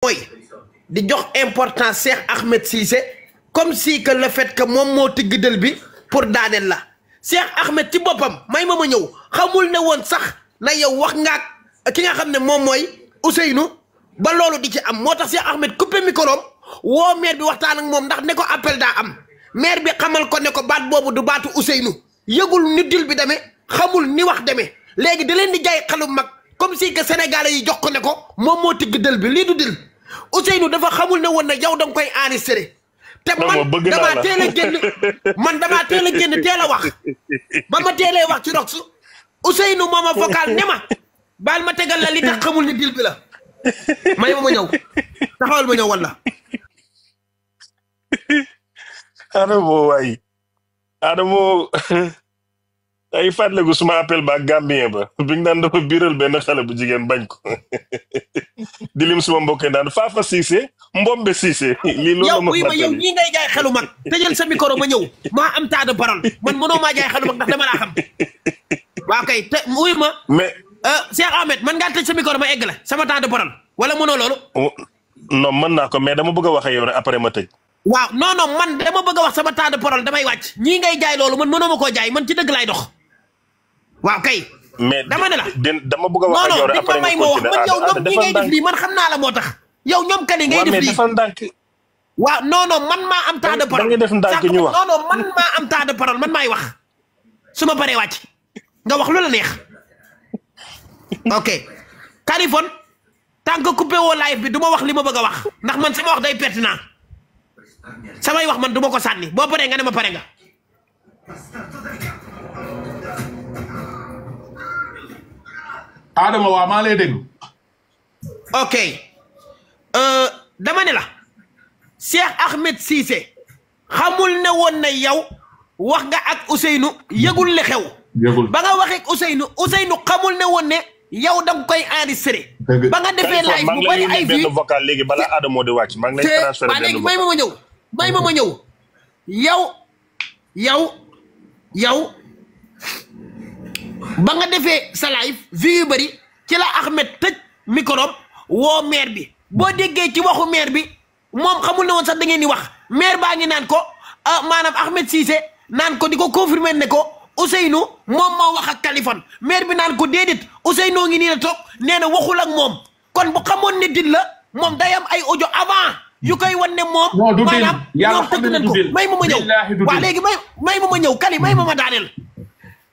mooy di jox importance Cheikh Ahmed Cissé comme si que le fait que moom moo tigg dël bi pour daaneel la Cheikh Ahmed ci boppam may ma ñëw xamul ne woon sax na yow wax nga ki nga xam ne moom mooy Ousseynou ba loolu di ci am moo tax Cheikh Ahmed coupé micro woo maire bi waxtaan ak moom ndax ne ko appel daa am maire bi xamal ko ne ko baat boobu du baatu Ousseynou yëgul ni dil bi demee xamul ni wax demee léegi da leen di jaay xalu mag comme si que sénégalais yi jox ko ne ko moom moo tigg dël bi lii du dil Ousseynou dafa xamul ne woon na yow da nga koy enregistré te man damaa teel a génn damaa teel a génn teel a wax ba ma teelee wax ci Rox Ousseynou moo ma vocal ne ma baal ma tegal la li tax xamul ni dil bi la may ma ñëw taxawal ma ñëw wala Adamo waay Adamo ay fàttaliku suma appel ba Gambien ba bi nga daan dafa biiral benn xale bu jigéen bañ ko di lim suma mbokkee daan Fafa Cissé Mbombe Cissé lii loolu ma yow yow ñii ngay jaay xelu mag tëjal sa micro ma ñëw maa am temps de parole man mënoo maa jaay xelu mag ndax dama laa xam waaw kay te wuy ma mais Cheikh Ahmed man ngaa tëj sa micro ma egg la sama temps de parole wala mënoo loolu non mën naa ko mais dama bëgg a waxee yow rek après ma tëj waaw non man dama bëgg a wax sama temps de parole damay wàcc ñii ngay jaay loolu man mënoo ma koo jaay man ci dëgg lay dox waaw kay mais dama ne la dama bëgg a wax ak yow rek après may ma wax man yow ñoom ñi ngay def lii man xam naa la moo tax yow ñoom kani ngay def lii defal ndànk waaw non man maa am temps de parole da ngay def ndànk ñu wax non man maa am temps de parole man maay wax su ma paree wàcc nga wax lu la neex ok Kaliphone tant que coupé woo live bi du ma wax li ma bëgg a wax ndax man sama wax day pertinent samay wax man du ma ko sànni boo paree nga ne ma pare nga Adama waa maa lay déglu ok dama ne la Cheikh Ahmed Cissé xamul ne woon na yow wax nga ak Ousseynou yëgul li xew ba nga waxee ak Ousseynou xamul ne woon ne yow da nga koy enregistré ba nga defee live bu bari ay vues benn vocal léegi bala Adamo di wàcc maa ngi lay transféré benn léegi may ma ma ñëw yow ba nga defee sa live vues yu bëri ci la Ahmed tëj micro woo maire bi boo déggee ci waxu maire bi moom xamul ne woon sax da ngeen di wax maire baa ngi naan ko maanaam Ahmed Cissé naan ko di ko confirmer ne ko Ousseynou moom moo wax ak Kaliphone maire bi naan ko déedéet Ousseynou ngi nii la toog nee na waxul ak moom kon bu xamoon ne dil la moom day am ay audio avant yu koy wan ne moom maanaam ñoom tëgg nañ ko may ma ñëw waa léegi may ma ñëw Kali may ma daaneel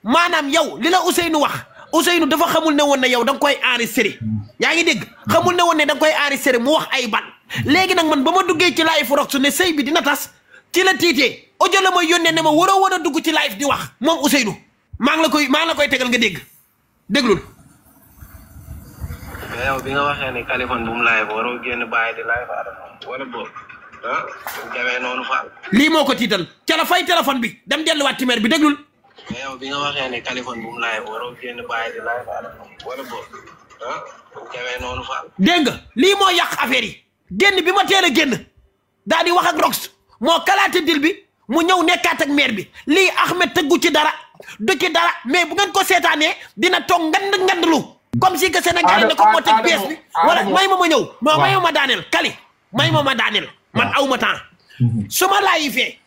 maanaam yow li la Ousseynou wax Ousseynou dafa xamul ne woon ne yow da nga koy enregistré yaa ngi dégg xamul ne woon ne da nga koy enregistré mu wax ay ban léegi nag man ba ma duggee ci live Rox ne sëy bi dina tas ci la tiitee audio la ma yónnee ne ma waroo war a dugg ci live di wax moom Ousseynou maa ngi la koy tegal nga dégg déglul mais yow bi nga waxee ne Kaliphone bu mu live waroo génn bàyyi di live wala boobu demee noonu Fall lii moo ko tiital ca la fay téléphone bi dem delluwaat ci maire bi déglul mais yow bi nga waxee ne Kaliphone bu mu live waroo génn bàyyi di live wala boobu demee noonu Fall dégg nga lii moo yàq affaire yi génn bi ma teel a génn daal di wax ak Rox moo kalaate dil bi mu ñëw nekkaat ak maire bi lii Ahmed tëggu ci dara du ci dara mais bu ngeen ko seetaanee dina toog ngandlu comme si que Sénégal ne ko moo teg bees bi wala may ma ñëw non may ma daaneel Kali may ma daaneel man aw ma temps su ma laayi fee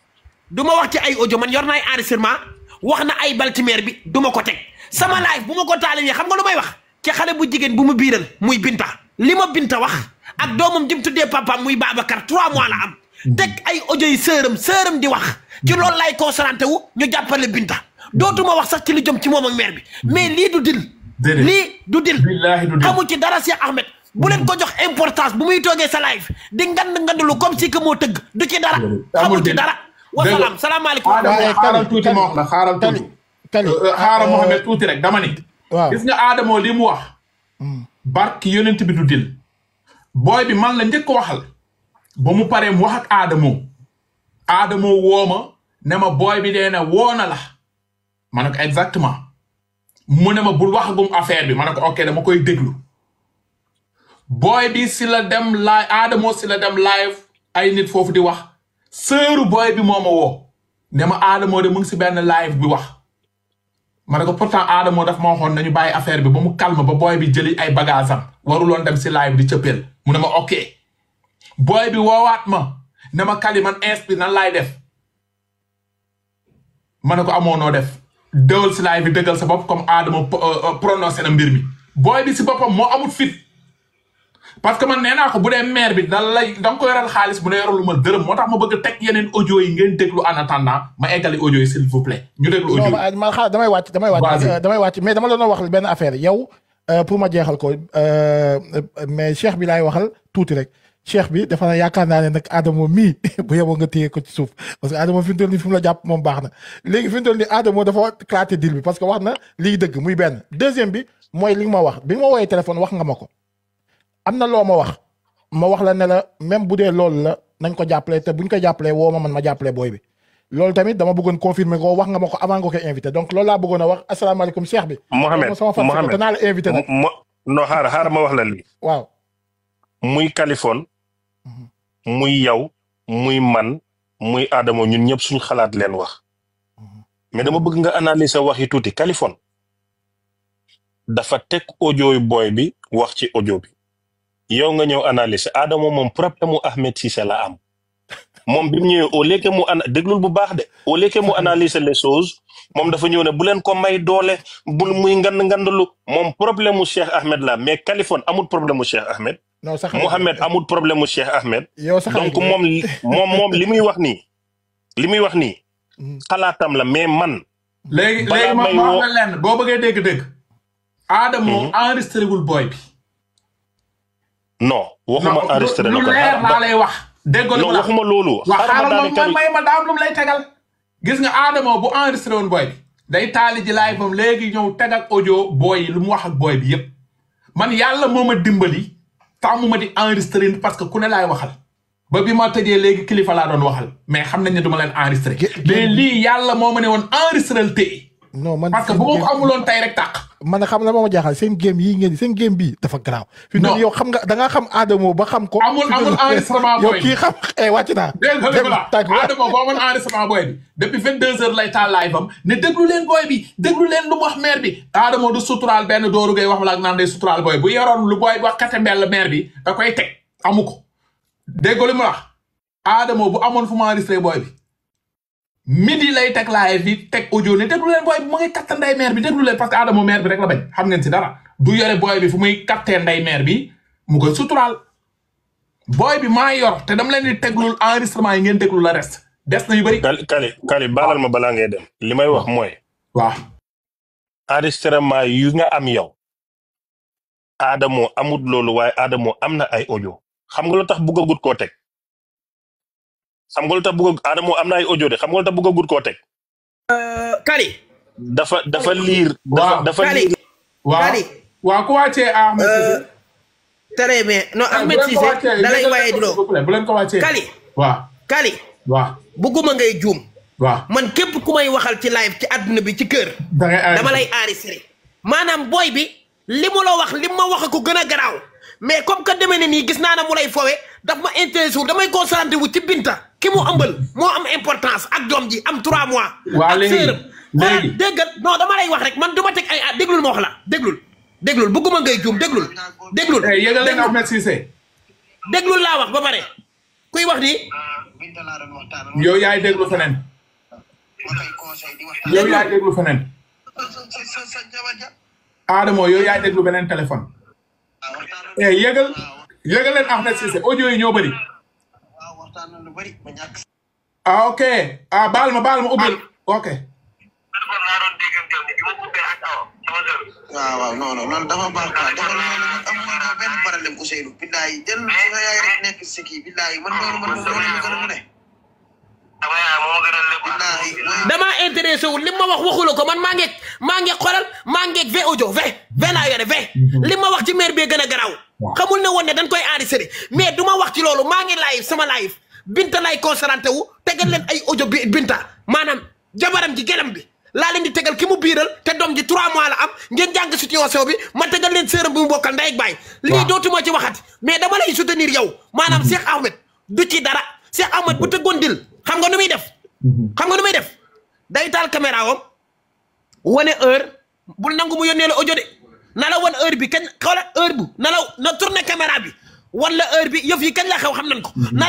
du ma wax ci ay audio man yor na ay enregistrement wax na ay bal ci maire bi du ma ko teg sama live bu ma ko taalee xam nga lu may wax ci xale bu jigéen bu mu biiral muy Binta li ma Binta wax ak doomam jëm tuddee papaam muy Babacar 3 mois la am teg ay audio yi sëram di wax ci loolu lay concentré wu ñu jàppale Binta dootuma wax sax ci li jëm ci moom ak maire bi mais lii du dil lii du dil xamu ci dara Cheikh Ahmed bu leen ko jox importance bu muy toogee sa live di ngandlu comme si que moo tëgg du ci dara xamu ci dara wasalaam salaamaaleykum xaaral tuuti ma wax la xaaral tuuti xaaral Mohamed tuuti rek dama ni gis nga Adamo li mu wax barki yonent bi du dil booy bi man la njëkk waxal ba mu paree mu wax ak Adamo wooma ne ma booy bi dee na woona la ma ne ko exactement mu ne ma bul waxagum affaire bi ma ne ko ok dama koy déglu booy bi si la dem live Adamo si la dem live ay nit foofu di wax sëru booy bi moo ma woo ne ma Adamo de mu ngi si benn live bi wax ma ne ko pourtant Adamo daf ma waxoon nañu bàyyi affaire bi ba mu calme ba booy bi jëli ay bagage am waruloon dem si live di cëppeel mu ne ma ok booy bi woowaat ma ne ma Kali man inspire nan laay def ma ne ko amoo noo def dëwal si laay bi dëggal sa bopp comme Adama prononcé na mbir mi booy bi si boppam moo amul fit parce que man nee naa ko bu dee maire bi da nga ko yoral xaalis bu ne yoral lu ma dërëm moo tax ma bëgg teg yeneen audio yi ngeen déglu en attendant ma eggali audio yi s'il vous plaît ñu déglu audio yi. man xaaral damay wàcc mais dama doon wax benn affaire yow pour ma jeexal ko mais cheikh bi laay waxal tuuti rek cheikh bi dafa yaakaar naa ne nag Adamo mii bu yeboo nga téye ko ci suuf parce que Adamo fi mu toll nii fi mu la jàpp moom baax na léegi fi mu toll nii Adamo dafa claté deal bi parce que wax na lii dëgg muy benn deuxième bi mooy li nga ma wax bi ma woowee téléphone wax nga ma ko am na loo ma wax la ne la même bu dee loolu la nañ ko jàppale te buñ ko jàppalee woo ma man ma jàppale booy bi loolu tamit dama bëggoon confirmer ko wax nga ma ko avant nga koy invité donc loolu laa bëggoon a wax asalaamaaleykum cheikh bi. Mohamed te naa la invité nag. non xaaral ma wax la lii. waaw. muy Kaliphone muy yow muy man muy Adamo ñun ñëpp suñ xalaat leen wax mais dama bëgg nga analyser wax yi tuuti Kaliphone dafa teg audio yu booy bi wax ci audio bi yow nga ñëw analyser Adamo moom problème mu Ahmed Cissé la am moom bi mu ñëwee au lieu que mu déglul bu baax de au lieu que mu analyser les choses moom dafa ñëw ne bu leen ko may doole bul muy ngandalu moom problème mu Cheikh Ahmed la mais Kaliphone amul problème mu Cheikh Ahmed. non sax Mohamed amul problème mu Cheikh Ahmed. donc moom li muy wax nii. xalaatam la mais man. léegi ma wax la lenn boo bëggee dégg-dégg. Adamo enregistré wul booy bi. non waxuma enregistré na ko lu leer laa lay wax. dégg nga waxuma loolu. waaw xaaral ma daam lu mu lay tegal. gis nga Adamo bu enregistré woon booy bi. day taali ji live am léegi ñëw teg ak audio booy yi lu mu wax ak booy bi yépp man yàlla moo ma dimbali. tàmm ma di enregistré parce que ku ne laay waxal ba bi ma tëjee léegi kilifa laa doon waxal mais xam nañ ne duma leen enregistré mais lii yàlla moo ma ne woon enregistré l tey non man parce que bu ma ko amuloon tey rek tàq man xam la moo ma jaaxal seen game yi ngeen seen game bii dafa garaaw fi ne yow xam nga da nga xam Adamo ba xam ko amul enregistrement booy yow kii xam wàcc naa Adamo boo amoon enregistrement booy bi depuis 22 heures lay taal live am ne déglu leen booy bi déglu leen lu mu wax maire bi Adamo du suturaal benn dooru ngay wax ma la ak naan day suturaal booy bu yoroon lu booy bi wax kate mbell maire bi da koy teg amu ko dégg li mu wax Adamo bu amoon fu mu enregistré booy bi midi lay teg live bi teg audio ne déglu leen booy bi mu ngi katta nday maire bi déglu leen parce que Adamo maire bi rek la bañ xam ngeen si dara du yore booy bi fu muy kattee nday maire bi mu koy suturaal booy bi maa yor te dama leen di teglul enregistrement yi ngeen déglu la reste des na yu bëri. Kali baalal ma balaa ngay dem li may wax mooy. waaw. enregistrement yu nga am yow. Adamo amut loolu waaye Adamo am na ay audio xam nga lu tax bëggagut koo teg. xam nga lu tax Adamo am na ay audio de xam nga lu tax bëggagut koo teg. Kali. dafa liir. dafa Kali. waaw ku wàccee Ahmed Cissé. très bien non Ahmed Cissé da lay waaye di loo. bu leen ko wàccee. Kali. waaw. Kali. waaw. bugguma ngay juum. waaw man képp ku may waxal ci live ci àdduna bi ci kër. dama lay enregistré. maanaam booy bi li mu la wax li ma wax ko gën a garaaw mais comme que demee ne nii gis naa ne mu lay fowe daf ma intéressé wu damay concentré wu ci Binta ki mu ëmbal moo am importance ak doom ji am 3 mois. waaw léegi léegi déggal non dama lay wax rek man du ma teg ay déglul ma wax la déglul bugguma ngay juum déglul. yëgal leen Ahmed Cissé. déglul laa wax ba pare kuy wax ni. yow yaay déglu feneen. yow yaay déglu feneen. Adamo yow yaay déglu beneen téléphone. yëgal leen Ahmed Cissé audio yi ñoo bëri. ok baal ma ubbil ok. waaw non loolu dafa baax quoi dafa loolu amul benn problème Ousseynou billahi jël nga yaay rek nekk si kii billahi man loolu man loolu ma gën a ne damaa intéressé wu li ma wax waxula ko man maa ngi xoolal maa ngi v audio v laa yore v li ma wax ci maire bi gën a garaaw xamul ne woon ne dañ koy enregistré mais du ma wax ci loolu maa ngi live sama live Binta lay concentré wu tegal leen ay audio bi Binta maanaam jabaram ji gelam bi laa leen di tegal ki mu biiral te doom ji 3 mois la am ngeen jàng situation bi ma tegal leen sërëm bi mu bokkal ndey ak baay lii dootuma ci waxati mais dama lay soutenir yow maanaam Cheikh Ahmed du ci dara Cheikh Ahmed bu tëggoon dil xam nga nu muy def day taal caméra wam wane heure bul nangu mu yónnee la audio de na la wan heure bi kañ xoola heure bu na tourné caméra bi wala heure bi yëf yi kañ la xew xam nañ ko na la